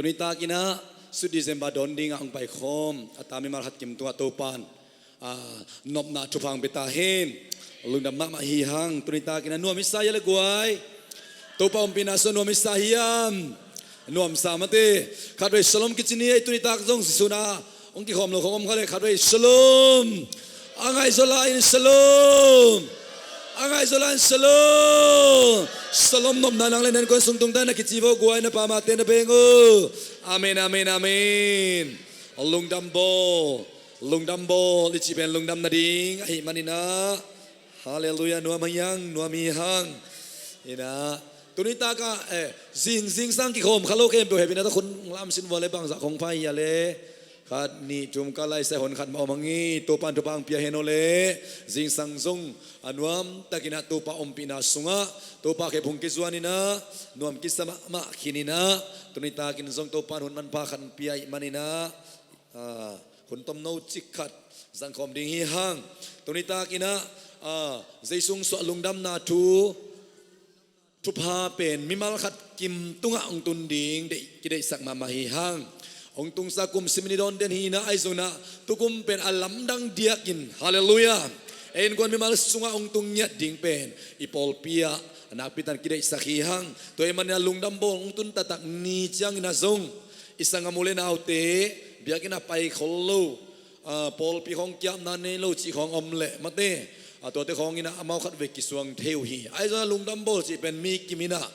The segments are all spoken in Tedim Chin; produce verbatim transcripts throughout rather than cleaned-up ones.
Tuni takin ah sut December dawn dingah hong paikhawm a ta mimal khat kim tungah Topan, ah, nopna thupha hong pia ta hen. Lungdam mahmah hi hang. Tuni takin ah nuam i sa hia le guai? Topa ompihna sungah nuam i sa hiam? Nuam sa mate. Khatvei shalom kici ni ei. Tuni tak zong Jesu na hong kikhawm lo khawng om kha le khatvei shalom. A ngaihzaw lai-in shalom. A ngaihzaw lai-in shalom. Shalom nopna nang le na innkuan sung tungtawn na kici vo guai, na pamate na beng uh. Amen, amen, amen. Lungdam bawl. Lungdam bawl i cih pen lungdam nading ahih manin ah. Halleluiah, nuam hi hang, nuam hi hang. Inah tuni takah, eh, zing, zingsang kikhawm kha lo khempeuh hehpihna tawh khut lam sin vua le bangzah khawng pha hia le. Khat, nih, thum, ka lai sai hon khat mah om hang hi. Topan thupha hong pia hen aw le. Zingsang zong a nuam takin ah Topa ompihna sungah Topa khep hong kizuan inah nuam kisa mahmah khin inah tuni takin zong Topan hun manpha khat pia ahih manin ah, ah, hun tomno cik khat zangkhawm ding hi hang. Tuni takin ah, ah, Jesu hong suah lungdamna thu thupha pen mimal khat kim tungah hong tun ding deih, kideihsak mahmah hi hang. Hong tungsa kum sim ni dawn den hi inah ahi zongin ah tukum pen a lamdang diakin, halleluiah, ei innkuan mimal sungah hong tung ngiat ding pen i pawlpi ah a nakpi takin kideihsak hi hang. Tua ahih manin ah lungdam bawl hong tun taktak ni ciangin ah zong i sanggam u le naute biakinn ah pai khol lo, ah, pawlpi khawng kiapna nei lo cih khawng om leh mate, ah, tuate khawng inah amau khatvei kisuang thei uh hi. Ahi zongin ah lungdam bawl cih pen mi kim inah,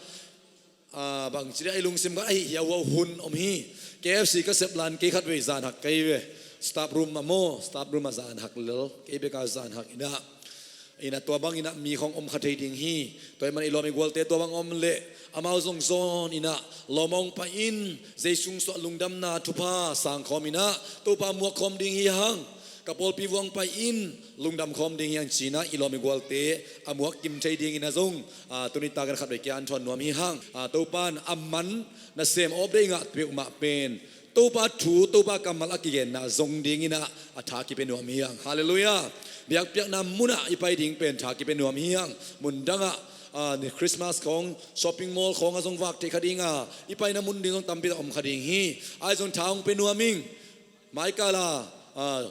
ah, bangci dih, a i lungsim khat ahi hiauhiau hun om hi. K F C ka sep lan kei khatvei zan hak kei ve. Staff room ah maw, staff room ah zan hak lel, kei bek a zan hak inah. Inah tua bang inah mi khawng om kha thei ding hi. Tua ahih manin i lawm i gualte tua bang om leh amau zong zawn inah lawm ah hong pai in, Jesu hong suah lungdamna thupha sangkhawm inah Topa muak khawm ding hi hang. Ka pawlpi vuah hong pai in, lungdam khawm ding hi hang ci inah i lawm i gualte a muak kim thei dingin ah zong, ah, tuni takin ah khatvei kihanthawn nuam hi hang. Ah, Topan a man nasem awp deih ngah peuhmah pen Topa thu, Topa kammal a kigenna zong dingin ah a tha kipia nuam hi hang. Halleluiah. Biakpiakna munah i pai ding pen tha kipia nuam hi hang. Mundangah, ah, ni Christmas khawng, shopping mall khawng ah zong vak theih kha ding a, i paina mun ding zong tampi tak om kha ding hi. Ahi zong tha hong pia nuam ing. Maikal a, ah,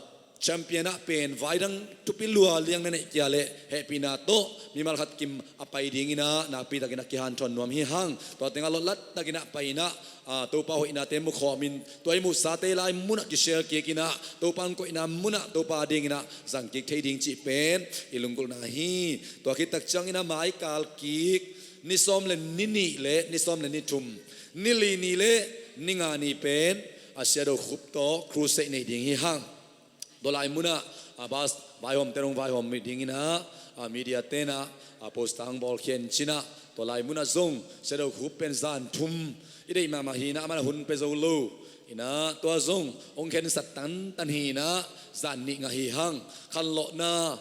champion ah pen vaidang thupi lua liang na neih kei leh hehpihna tawh mimal khat kim a pai dingin ah nakpi takin ah kihanthawn nuam hi hang. Tua tengah lotlat takin ah pai inah, ah, Topa hoihnate mukhawm in, tua i muhsate lai munah kishare kik inah Topa hong koihna munah Topa dingin ah zang kik thei ding cih pen i lunggulhna hi. Tua khit tak ciangin ah maikal kik ni sawm le ni nih le ni sawm le ni thum, ni li ni le ni nga ni pen a Shadow Group tawh crusade nei ding hi hang. Tua lai munah, ah, bus vaihawmte dong vaihawm dingin ah, ah, media ten ah, ah, poster hong bawl khia in ci inah tua lai munah zong Shadow Group pen zan thum i deih mahmah hi inah aman a hun pia zo lo inah tua zong hong khensat tantan hi inah zan nih ngah hi hang. Khanlawhna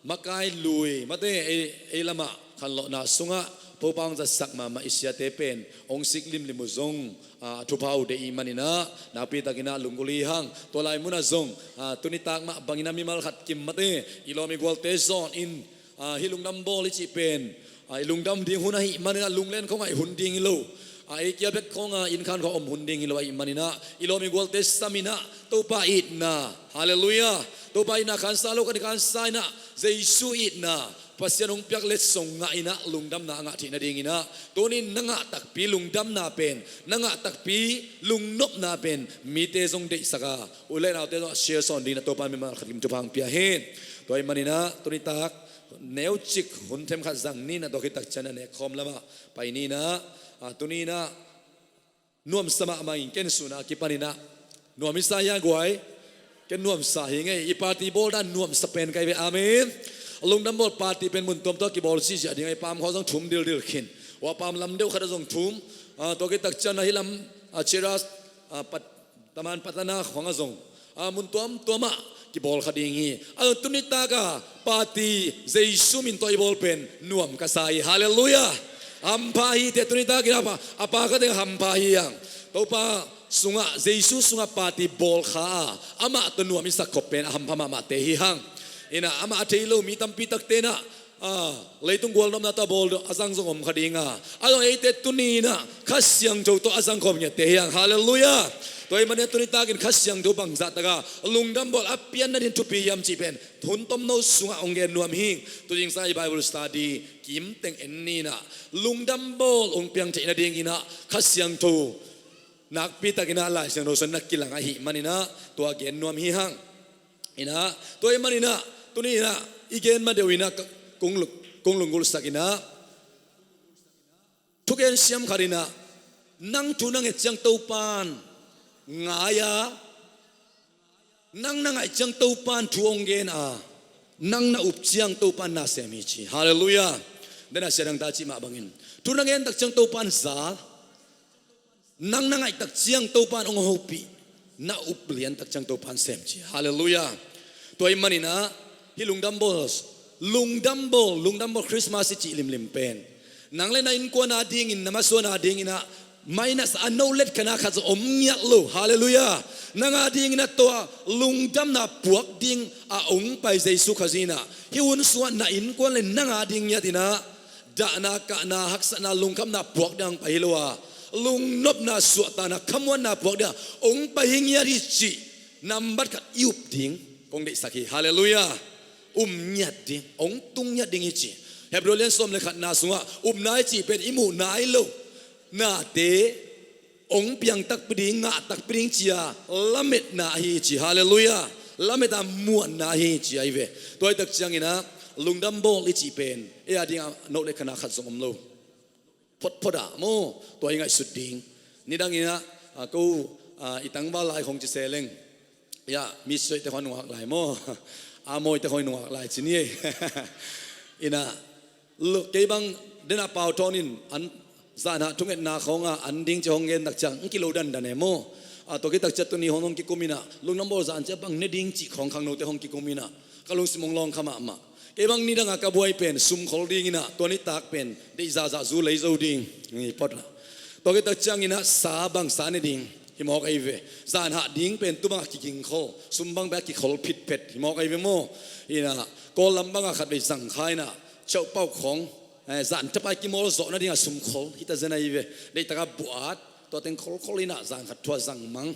makai lui mate ei, ei lamah khanlawhna sungah Topa hong zatsak mahmah i siate pen hong sik limlim uh zong, ah, thupha uh deih ahih manin ah nakpi takin ah lunggulh hi hang. Tua lai munah zong, ah, tuni tak mah bangin ah mimal khat kim mate i lawm i gualte zawn in, ah, hih lungdam bawl i cih pen, ah, i lungdam ding hun ahih manin ah lunglen khawngah i hun ding hi lo. Ah, ei kia bek khawngah innkhan khawng om hun ding hi lo ahih manin ah i lawm i gualte sam inah Topa itna, halleluiah, Topa itna khansa lo khat i khansa inah Jesu itna Pasian hong piak letsong ngah in ah lungdamna a ngah theih nadingin ah, tuni-in na ngah takpi lungdamna pen, na ngah takpi lungnopna pen mite zong deihsak a, u le naute zong a share sawn dingin ah Topa in mimal khat kim thupha hong pia hi. Tua ahih manin ah tuni tak neucik hun themkhat zang ni in ah, tua khit tak ciangin ah nekkhawm lamah pai ni in ah, a, tuni in ah nuamsa mahmah ing. Ken sun a kipan in ah nuam i sa hia guai? Ken nuamsa hi ing ei. I party bawl dan nuamsa pen ka hi ve. Amen. Lungdam bawl party pen mun tuamtuam kibawl ziahziah ding a, i Pam khawng zong thum dildil khin. Ua Pam lam deuh khat ah zong thum. A, tua khit tak ciangin ah hih lam, a, Cheras, a, Pat-, Taman Patana khawng ah zong, a, mun tuamtuam ah kibawl kha ding hi. A, tuni tak a party Jesu min tawh i bawl pen nuam ka sa hi. Halleluiah. Hampha hi teh, tuni tak in a pa, a pa ka teng hampha hi hang. Topa sungah, Jesu sungah party bawl kha a, amah tawh nuam i sak khop pen a hampha mahmahte hi hang. In ah amah a thei lo mi tampi takte in ah, a, leitung gualnopna tawh a bawl a zang zong om kha ding a, a zong eite tuni in ah Kha Siangtho tawh a zang khawm ngiatte hi hang. Halleluiah. Tua ahih manin tuni takin Kha Siangtho bangzah tak a lungdam bawl a pian nadingin thupi hiam cih pen hun tomno sungah hong gen nuam hi ing. Tu zingsang i Bible study kim teng en ni in ah, lungdam bawl hong piang theih nadingin ah Kha Siangtho nakpi takin ah Lai Siangtho sung na kilang ahih manin ah tua gen nuam hi hang. In ah, tua ahih manin ah tuni in ah i gen ma deuh in ah ka, kong lu-, kong lunggulhsak in ah, thugen siam khat in ah, nang thu na nget ciang Topa in ngai a, nang na ngaih ciang Topa in thu hong gen a, nang na up ciang Topa in na sem hi ci. Halleluiah. Den a sia dang ta cih mah bangin, thu na gen tak ciang Topa in za, nang na ngaih tak ciang Topa in hong hopih, na up lian tak ciang Topa in sem ci. Halleluiah. Tua ahih manin ah hih lungdam bawl, lungdam bawl, lungdam bawl Christmas i cih limlim pen nang le na innkuan a dingin, na masuan a dingin ah minus a, no let khat na khat zong om ngiat lo. Halleluiah. Nang a dingin ah tua lungdamna puak ding a hong pai Jesu Khazih in ah, hih hun sungah na innkuan le nang a ding ngiat in ah dahna, kahna, haksatna, lungkhamna puak ding a hong pai hi lo a, lungnopna, suahtakna, khamuanna puak ding a hong pai hi ngiat hi cih nambat khat i up ding kong deihsak hi. Halleluiah. Um ngiat ding, hong tung ngiat ding hi ci. Hebrew lian sawm le khatna sungah upna i cih pen i muh nai lo nate hong piang takpi ding, ngah takpi ding ci a lametna ahi ci. Halleluiah. Lamet a muanna ahi ci ahi ve. Tua ahih tak ciangin ah lungdam bawl i cih pen ei a dingah no let khat na khat zong om lo. Photphot ah maw, tua i ngaihsut ding. Nidang in ah, a, ko, a, i tangval lai khawng ci se leng, ia, mi suaite khawng nungak lai maw, a mawite khawng nungak lai ci ni ei. In ah, lu-, kei bang den a pau thawn in an, zanhah thungetna khawng a an ding ci hong gen tak ciang, ng kilo dandan e maw. A, tua khit tak ciang tuni hong hong kikum in ah, lungdam bawl zan ciang bang ne ding cih khawng khangnote hong kikum in ah, ka lungsim hong lawng kha mahmah. Kei bang nidang a ka buai pen sumkhol ding in ah, tua nitak pen deih zahzah zu lei zo ding. Ngi pot la. Tua khit tak ciangin ah sa bang sa ne ding hi mawk ahi ve. Zanhah ding pen tu bang a kigingkhol, sum bang pen a kikhol phitphet hi mawk ahi ve maw. In ah, Kawl lam bang a khat vei zang kha in ah, ciauh pauh khawng, eh, zan thapai kimawl zawh nading a sumkhol hi ta zen ahi ve. Deih tak a buat, tua teng kholkhol in ah zan khat thua zang mang.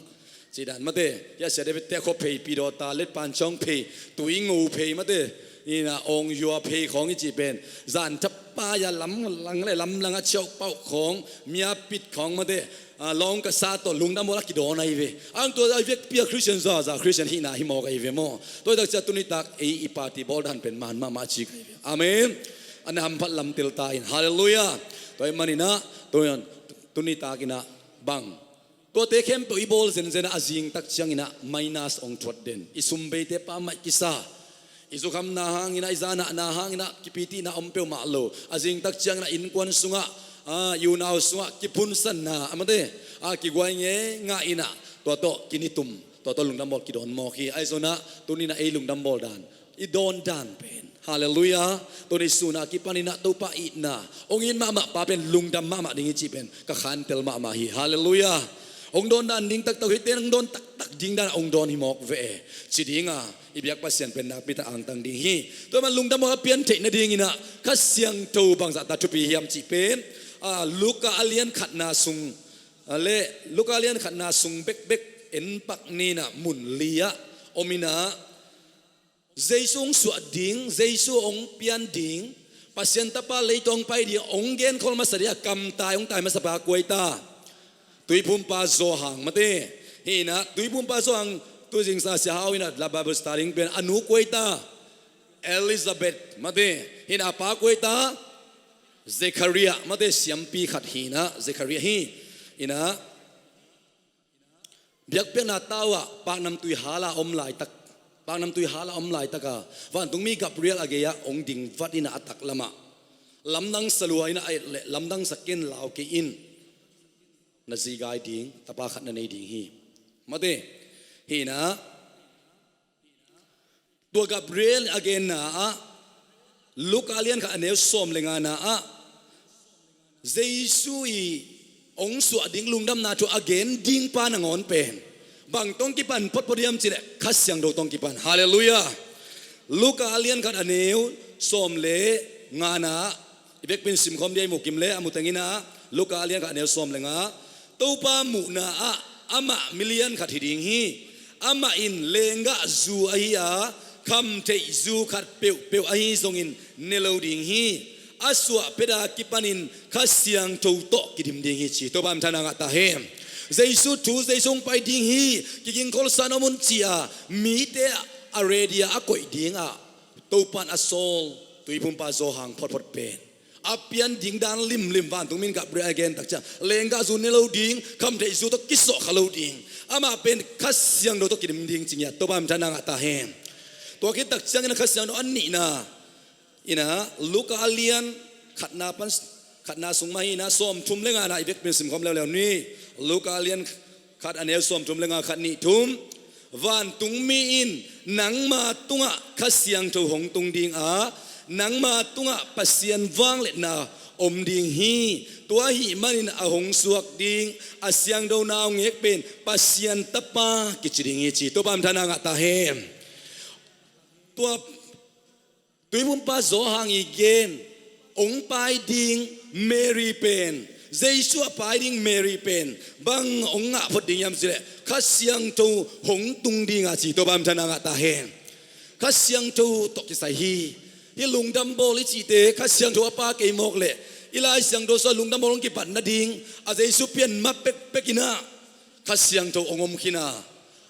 Ci dan mate, hia sia David te a khua phei, pi daw ta, let pan ciawng phei, tui ngo phei mate, in ah awng yua phei khawng i cih pen, zan thapai a lamlang le lamlang a ciauh pauh khawng, mia pit khawng mate, a, lawng ka sa tawh lungdam bawl a kidawn ahi ve. Ang tua ahi vekpi a Christian zahzah, Christian hihna hi mawk ahi ve maw. Tua ahih tak ciang tuni tak ei i party bawl dan pen man mahmah ci ka hi ve. Amen. An hamphat lam tel ta in. Halleluiah. Tua ahih manin ah, tua, tuni tak in ah bang Tuate khempeuh i bawl zenzen ah a zing tak ciangin ah minus hong thuat den. I sumbeite pammaih kisa. I zukhamna hangin ah, i zanahna hangin ah kipitihna om peuhmah lo. A zing tak ciangin ah innkuan sungah, a, i unau sungah kiphunsanna, a, mate, a, kiguai ngeingai in ah tua tawh kinitum, tua tawh lungdam bawl kidawn mawk hi. Ahi zongin ah tuni in ah ei lungdam bawl dan, i dawn dan pen, halleluiah, tuni sun a kipanin ah Topa itna hong it mahmah pa pen lungdam mahmah ding hi cih pen ka khantel mahmah hi. Halleluiah. Hong dawn dan ding taktak hi, ten hong dawn taktak ding dan hong dawn hi mawk ve e, ci ding a, i biak Pasian pen nakpi tak angtang ding hi. Tua man lungdam hong a pian theih nadingin ah Kha Siangtho bangzah ta thupi hiam cih pen, a, Luka a lian khatna sung, a, le Luka a lian khatna sung bekbek en pak ni in ah, mun li ah om in ah, Jesu hong suah ding, Jesu hong pian ding, Pasian Tapa leitungah hong pai ding, hong genkhol masa ding a kamtai hong tai masa pa kua hi ta? Tuiphumpa Johan, mate. Hi in ah Tuiphumpa Johan, tu zingsa Sia Hau in ah la Bible study pen a nu kua hi ta? Elizabeth, mate. Hi in ah a pa kua hi ta? Zechariah, mate. Siampi khat hi in ah Zechariah hi. Hi in ah biakpiakna tau ah paknamtui hala om laitak, paknamtui hala om laitak a vantungmi Gabriel a gei ah hong ding vat in ah a taklam ah, lamdang sa lua in ah, a et leh lamdang sa ken, lau kei in, na zi gai ding tapa khat na nei ding hi, mate. Hi in ah tua Gabriel a genna ah, Luka a lian khat a neu sawm le ngana ah, Jesu i hong suah ding lungdamna thu a gen ding pa nangawn pen bang tawh hong kipan photphot hiam cih leh Kha Siangtho tawh hong kipan. Halleluiah. Luka a lian khat a neu sawm le ngana ah, i vekpi in simkhawm ding a, i mukim leh a mu teng in ah, Luka a lian khat a neu sawm le nga, Topa muhna ah amah milian khat hi ding hi. Amah in lenggah zu ahi a, khamtheih zu khat peuhpeuh ahi zongin ne lo ding hi. A suah phet a kipanin Kha Siangtho tawh kidim ding hi ci. Topa minthanna ngah ta hen. Jesu thu, Jesu hong pai ding hi, kigingkholsa in om un ci a mite a ready a, a koih ding a Topa in a sawl Tuiphumpa Johan photphot pen, a pian ding dan limlim, vantungmi in Gabriel a gen tak ciang lenggah zu ne lo ding, khamtheih zu tawh kisawh kha lo ding, amah pen Kha Siangtho tawh kidim ding ci ngiat. Topa minthanna ngah ta hen. Tua khit tak ciangin a Kha Siangtho a nihna in ah, Luka a lian khatna pan, khatna sung mah hi in ah, sawmthum le ngana i vekpi in simkhawm leuleu ni. Luka a lian khat a neu sawmthum le nga, khat, nih, thum. Vantungmi in nangma tungah Kha Siangtho hong tung ding a, nangma tungah Pasian vangliatna om ding hi. Tua ahih manin a hong suak ding a siangtho naungek pen Pasian Tapa kici ding hi ci. Topa minthanna ngah ta hen. Tua Tuiphumpa Johan i gen hong pai ding Mary pen, Jesu a pai ding Mary pen bang hong ngah phot ding hiam cih leh Kha Siangtho hong tung ding a ci. Topa minthanna ngah ta hen. Kha Siangtho tawh kisai hi. Hih lungdam bawl i cihte Kha Siangtho a pa kei mawk leh i Lai Siangtho sungah lungdam bawl hong kipat nading, a Jesu pian ma pekpek in ah Kha Siangtho hong om khin a,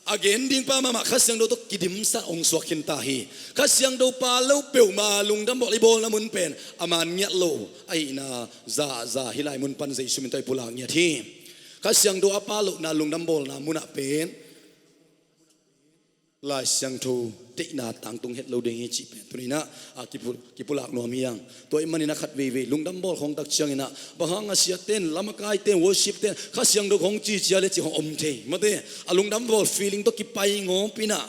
a gen ding pa mahmah Kha Siangtho tawh kidimsa hong suak khin ta hi. Kha Siangtho pa lo peuhmah lungdam bawl i bawlna mun pen a man ngiat lo ahihna zahzah hih lai mun pan Jesu min tawh i pulak ngiat hi. Kha Siangtho a pa lohna lungdam bawlna munah pen Lai Siangtho deihna tangtung het lo ding hi cih pen tuni in ah a kipu-, kipulak nuam hi hang. Tua ahih manin a khat veivei lungdam bawl khawng tak ciangin ah bang hang a siate in, lamakaite in, worship-te in Kha Siangtho khawng cicia leh cih khawng om thei, mate. A lungdam bawl feeling tawh kipai ngawp in ah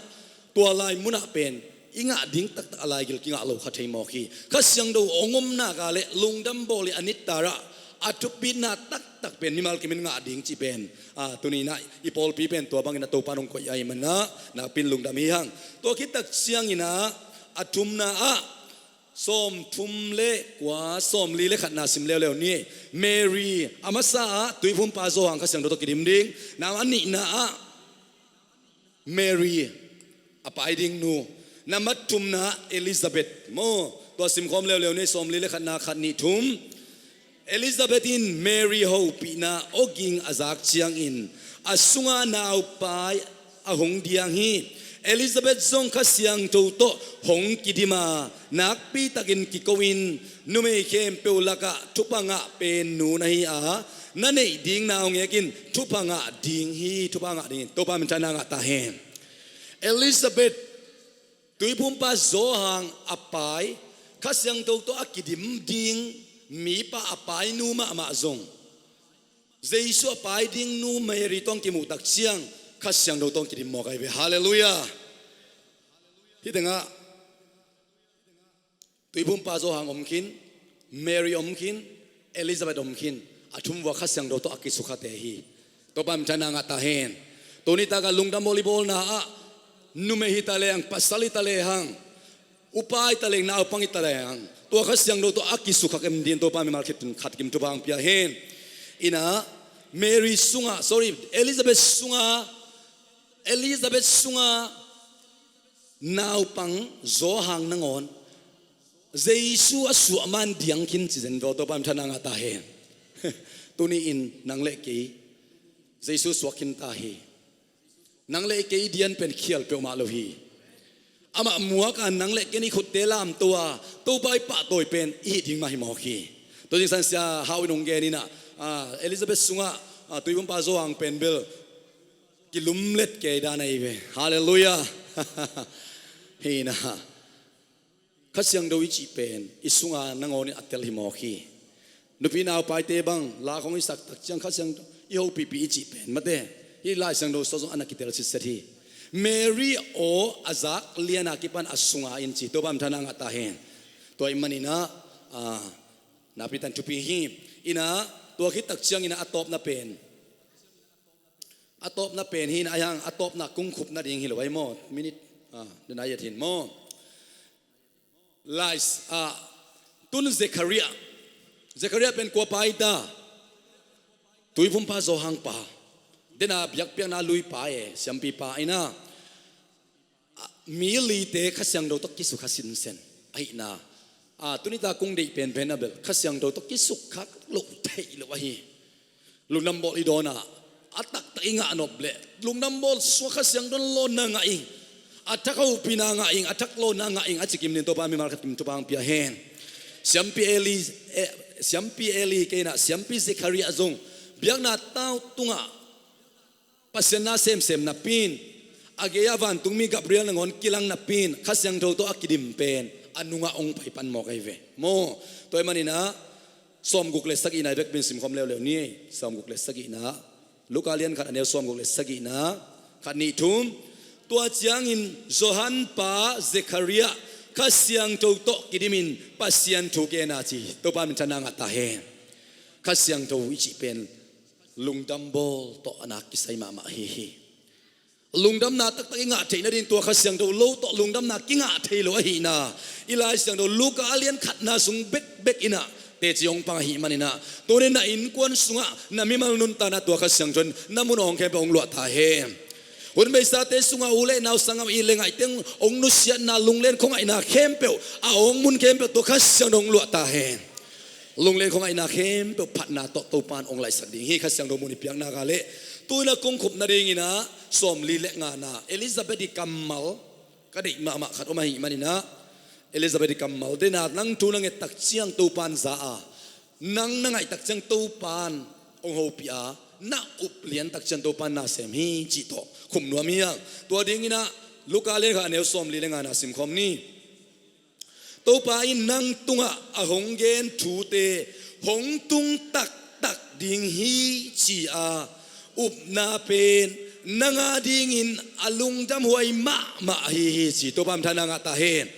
tua lai munah pen i ngah ding taktak a laigil kingah lo kha thei mawk hi. Kha Siangtho hong om nak leh lungdam bawl i a nittar ah a thupitna taktak pen mimal kimin ngah ding cih pen, a, tuni in ah i pawlpi pen tua bangin a Topa in hong koih ahih manin ah nakpi in lungdam hi hang. Tua khit tak ciangin ah a thumna ah, sawmthum le kua, sawmli le khatna sim leuleu ni. Mary, a masa ah Tuiphumpa Johan Kha Siangtho tawh kidim ding. Na a nihna ah Mary, a pai ding nu. Na a thumna Elizabeth maw. Tua simkhawm leuleu ni, sawmli le khatna, khat, nih, thum. Elizabeth in Mary hopihna awging a zak ciangin a sunga naupai a hong diang hi. Elizabeth zong Kha Siangtho tawh hong kidim a, nakpi takin kiko in, numei khempeuh lakah thupha ngah pen nu na hi a, na neih ding naungek in thupha ngah ding hi, thupha ngah ding hi. Topa minthanna ngah ta hen. Elizabeth, Tuiphumpa Johan a pai, Kha Siangtho tawh a kidim ding mipa, a pai nu mahmah zong Jesu a pai ding nu Mary tawh hong kimuh tak ciang Kha Siangtho tawh hong kidim mawk ahi ve. Halleluiah. Hih tengah Tuiphumpa Johan om khin, Mary om khin, Elizabeth om khin, a thum vua Kha Siangtho tawh a kisukhate hi. Topa minthanna ngah ta hen. Tuni takah lungdam bawl i bawlna ah numei hi ta leng, pasal hi ta lehang, upa hi ta leng, naupang hi ta lehang, tua Kha Siangtho tawh a kisukha kem ding Topa mimal khit in khat kim thupha hong pia hen. Inah Mary sungah, sorry, Elizabeth sungah, Elizabeth sungah Naupang Johan nangawn Jesu a suah man diang khin ci zen vua, Topa min thang a ngah ta hen. Tuni-in nang le kei Jesu suak khin ta hi. Nang le kei dian pen khial peuhmah lo hi. Amah muak a nang le kei i khutte lamto a Topa i pahtawi pen i hih ding mah hi mawk hi. Tua zingsang sia hau in hong gen in ah, ah, Elizabeth sungah, ah, tuiphumpa Johan pen bel kilumlet kei dan ahi ve. Halleluiah. Hi na. Kha Siangtho i cih pen i sunga nangawn in a tel hi mawk hi. Nupi naupaite bang la khong i sak tak ciang Kha Siangtho i hopihpih i cih pen mate, hih Lai Siangtho sung zong a na kitel sitset hi. Mary aw a zak lian a kipan a sunga in ci, Topa min thang a ngah ta hen. Tua ahih manin ah, ah, nakpi takin thupi hi. In ah tua khit tak ciangin ah a tawpna pen A tawpna pen hi na, a hiang a tawpna kung khup nading hi lo ahi maw? Minute, ah, den a yet hin maw? Lais, ah, tun Zekhariah. Zekhariah pen kua pa hi ta? Tuiphumpa Johan pa. Den a biakpiakna lui pa e, siampi pa in ah. Ah, mi lite Kha Siangtho tawh kisukha sinsen ahih na. Ah, tuni ta kung deih penpen a bel Kha Siangtho tawh kisukha lo thei lo ahi. Lungdam bawl i dawn a, a taktak i ngah nop leh lungdam bawl sungah Kha Siangtho in lawnna ngah ing. A thak hopihna ngah ing, a thak lawnna ngah ing, a ci kim dingin Topa mimal khat kim thupha hong pia hen. Siampi Eli, eh, Siampi Eli kei na, Siampi Zekhariah zong biakna tau tungah Pasian na semsem napi in, a gei-ah vantungmi Gabriel nangawn kilang napi in, Kha Siangtho tawh a kidim pen a nungah hong pai pan mawk ahi ve. Maw, tua ahih manin ah, sawmguk le sagihna i vekpi in simkhawm leuleu ni. Sawmguk le sagihna, Luka lian khat a neu sawmguk le sagihna, khat nih thum. Tua ciangin Johan pa Zekhariah Kha Siangtho tawh kidimin Pasian thu gen a ci, Topa min thang a ngah ta hen. Kha Siangtho i cih pen lungdam bawl tawh a na kisai mahmah hi hi. Lungdamna taktak i ngah theih nading tua Kha Siangtho lo tawh lungdamna kingah thei lo ahih na. I Lai Siangtho Luka a lian khatna sung bekbek in ah teci hong pang ahih manin ah, tuni-in na innkuan sungah na mimal nuntakna tua Kha Siangtho in na mun a hong khempeuh hong luah ta hen. Hun beisate sungah u le nau sanggam it le ngaihte hong nusiatna, lunglen khuangaihna khempeuh a hong mun khempeuh tua Kha Siangtho hong luah ta hen. Lunglen khuangaihna khempeuh phatna tawh Topa in hong laihsak ding hi. Kha Siangtho mun i piakna ka leh, tu-in a kong khup nadingin ah sawmli le ngana, Elizabeth i kammal ka deih mahmah khat om ahih manin ah, Elizabeth i kammal, den a nang thu na nget tak ciang Topa in za a, nang na ngaih tak ciang Topa in hong hopih a, na up lian tak ciang Topa in na sem hi cih tawh khup nuam hi hang. Tua dingin ah Luka lian khat a neu sawmli le ngana simkhawm ni. Topa in nang tungah a hong gen thute hong tung taktak ding hi ci-a upna pen nang a dingin a lungdamhuai mahmah ahi hi ci. Topa min thang a ngah ta hen.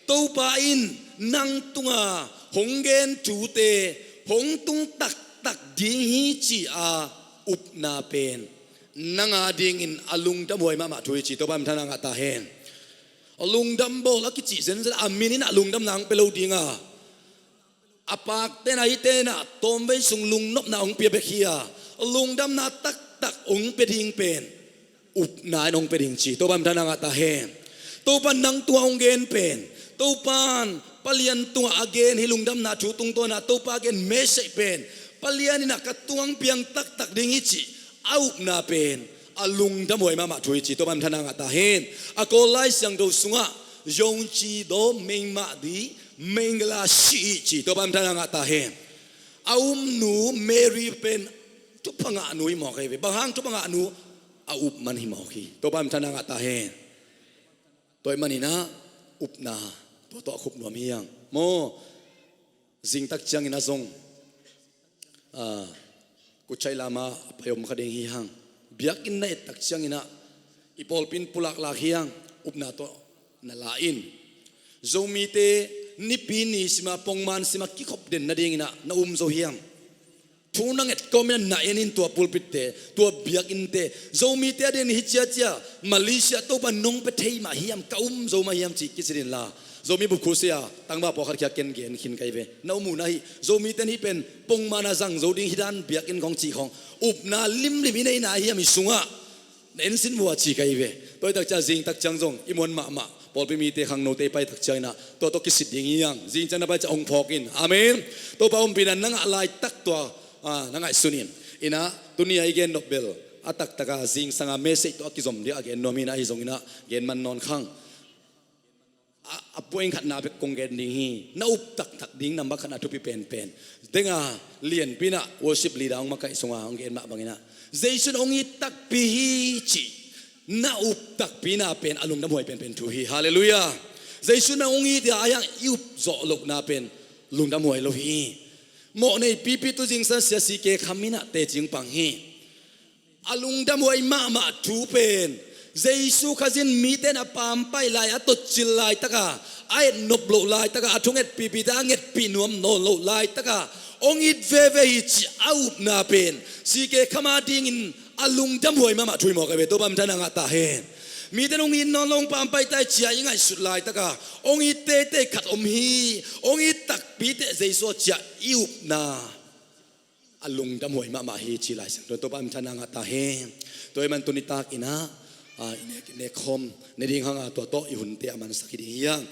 Topa in nang tunga hong gen thute hong tung taktak ding hi ci-a upna pen nang a dingin a lungdamhuai mahmah thu hi ci. Topa min thang a ngah ta hen. Lungdam bawl a kicih zenzen a, min in ah lungdamna hong pia lo ding a, a pakte in ah, hihte in ah tawmvei sung lungnopna hong pia bek hi a, lungdamna taktak hong pia ding pen upna in hong pia ding ci. Topa min thang a ngah ta hen. Topa in nang tungah hong gen pen, Topa in Pa Lian tungah a gen hi lungdamna thu tungtawn a Topa a gen message pen, Pa Lian in ah ka tungah hong piang taktak ding hi cih a upna pen a lungdamhuai mahmah thu hi ci. Topa min thang a ngah ta hen. A Kawl Lai Siangtho sungah ယုံကြည်သောမိန်းမသည် မင်္ဂလာရှိ၏ci. Topa min thang a ngah ta hen. A upnu Mary pen thupha ngahnu hi mawk ahi ve. Bang hang thupha ngahnu? A up man hi mawk hi. Topa min thang a ngah ta hen. Tua ahih manin ah upna tua tawh a khup nuam hi hang. Maw, zing tak ciangin ah zong, ah, Kuchai lam ah a pai om kha ding hi hang. Biakinn na et tak ciangin ah i pawlpi in pulaklak hi hang, upna tawh na la in. Zomite Nipi ni sim a, pongman sim a kikhop den nadingin ah na um zo hiam? Thu na nget kawmin ah na en in tua pulpitte, tua biakinnte. Zomite a dingin hih ciacia Malaysia Topa in nong pia thei mah hiam, ka um zo mah hiam cih kici in la, Zomi bup khua sia tangba pawlkhat kiang ken gen khin ka hi ve. Na um uh na hih Zomite in hih pen pongman a zang zo ding hi dan biakinn khawng cih khawng upna limlim i neihna hiam i sungah? Na en sin vua ci ka hi ve. Tua hi tak ciang zing tak ciang zong i muan mahmah Pawlpi mite khangnote i pai tak cianginah tua tawh kisit ding hi hang. Zing ciang na pai ciang hong phawk in. Amen. Topa ompihna na ngah laitak tua, ah, na ngaihsun in. Inah tuni a i gen nop bel a taktaka zingsanga message tawh a kizom ding a gen nuam hi inah, ahi zonginah gen man nawn khang. A, a point khatna bek kong gen ding hi. Na up taktak ding number khatna thupi penpen. Denga lianpi inah worship leader hong makaih sunga hong gen mah banginah Jesu in hong it takpi hi cih na up takpi na pen a lungdamhuai penpen thu hi. Halleluiah. Jesu in hong it a, a hiang i up zawh lohna pen lungdamhuai lo hi. Mawh nei pipi tu zingsan sia C K Kham inah teci pang hi. A lungdamhuai mahmah thu pen Jesu Khazih in mite na paampaih lai, a totcil laitaka, a etnop loh laitaka, a thunget pipite a ngetpih nuam nawn loh laitaka hong it veve hi cih a upna pen C K Kham a dingin a lungdamhuai mahmah thu hi mawk a ve. Topa minthanna ngah ta hen. Mite in hong it nawn lo, hong paampaih tai ci-a i ngaihsut laitaka hong it teitei khat om hi. Hong it takpi teh Jesu aw ci-a i upna a lungdamhuai mahmah hi ci Lai Siangtho in. Topa minthanna ngah ta hen. Tua ahih man tuni takinah, ah, i nek, i nek khawm ne ding hanga tua tawh i hunte a mansak hi ding hi hang.